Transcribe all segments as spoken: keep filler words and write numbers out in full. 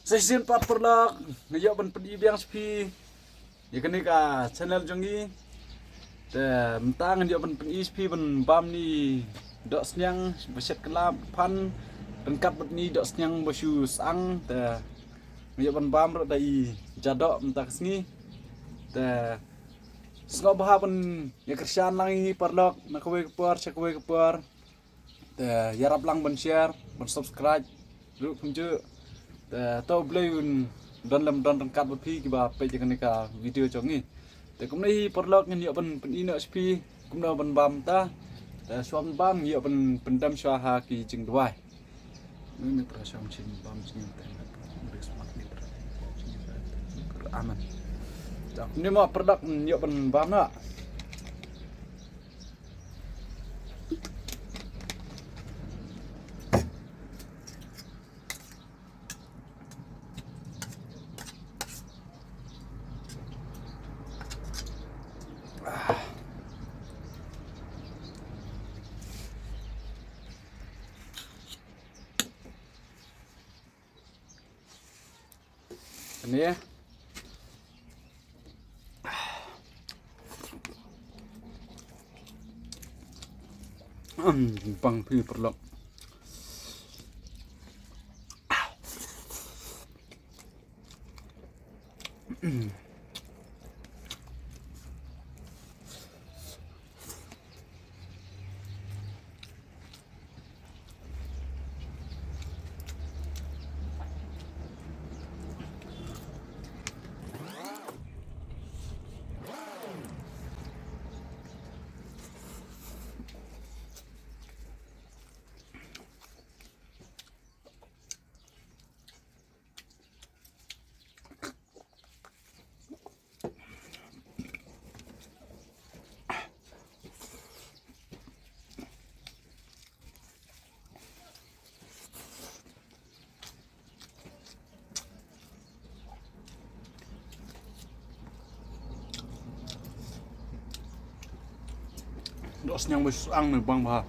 Sa shisien pat paralok, nga ïoh ban pyni biang sha phi ïa kane ka channel jong ngi. Te mynta ngan ïoh ban pyni sha phi ban bam ïa i dohsniang ba shet kylla phan ryngkat bad ïa i dohsniang ba shu syang. Te ngan ïoh ban bam ruh da i jadoh mynta ka sngi. Te sngewbha ban ïa kyrshan lang ïa ngi paralok na kawei ka por sha kawei ka por. Te ïarap lang ban share, ban subscribe ruh kumjuh. Te to U Blei un don lem don ryngkat bad phi kiba peit ïa kane ka video jong ngi. Te kumne hi paralok, ngin ïoh ban pyni noh sha phi kumno ban bam ta. Te shuwa ban bam ngi ïoh ban pyndem shuwa ha ki jingduwai. Ni ni pra sham chin bam chin te. Amen. Te kumne mo paralok, ngin ïoh ban bam noh. Ni. Hmm, bang phi paralok. Dohsniang ba shu ang ne bang bha.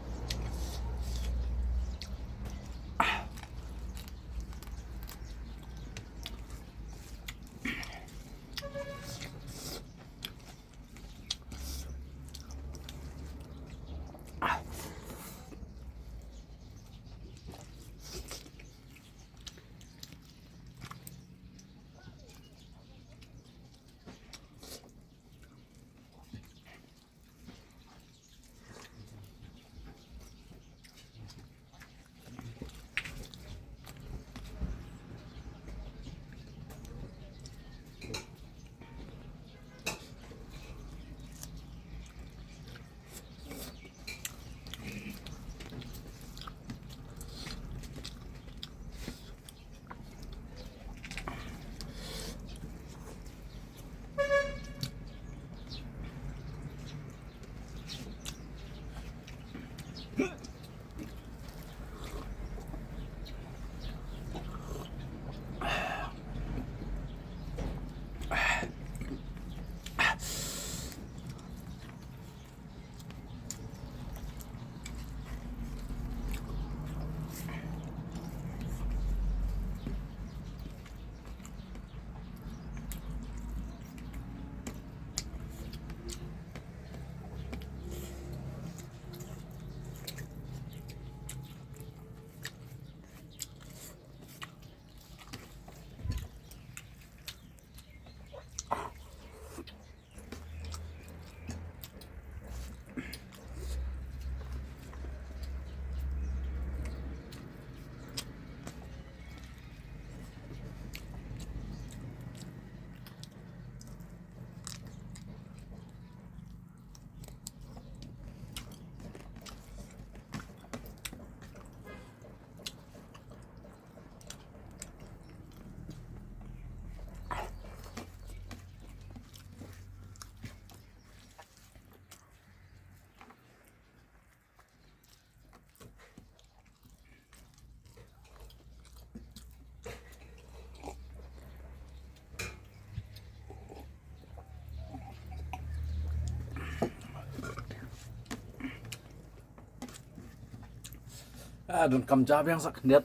Ah, don kam ja biang sa khyndiat.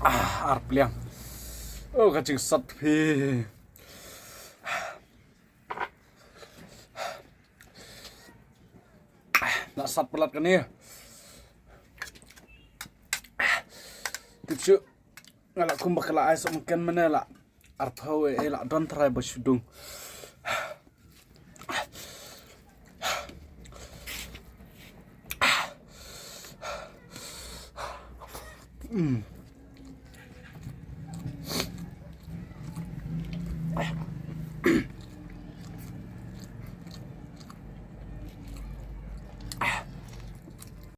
Ah, ar pliang. Oh, ka jingsat phi. La sat palat kane. Tip shu. Nga la kum ba ka la ai sok mungkin mane la. Arphew e, e la don trai ba shu dung. Mm.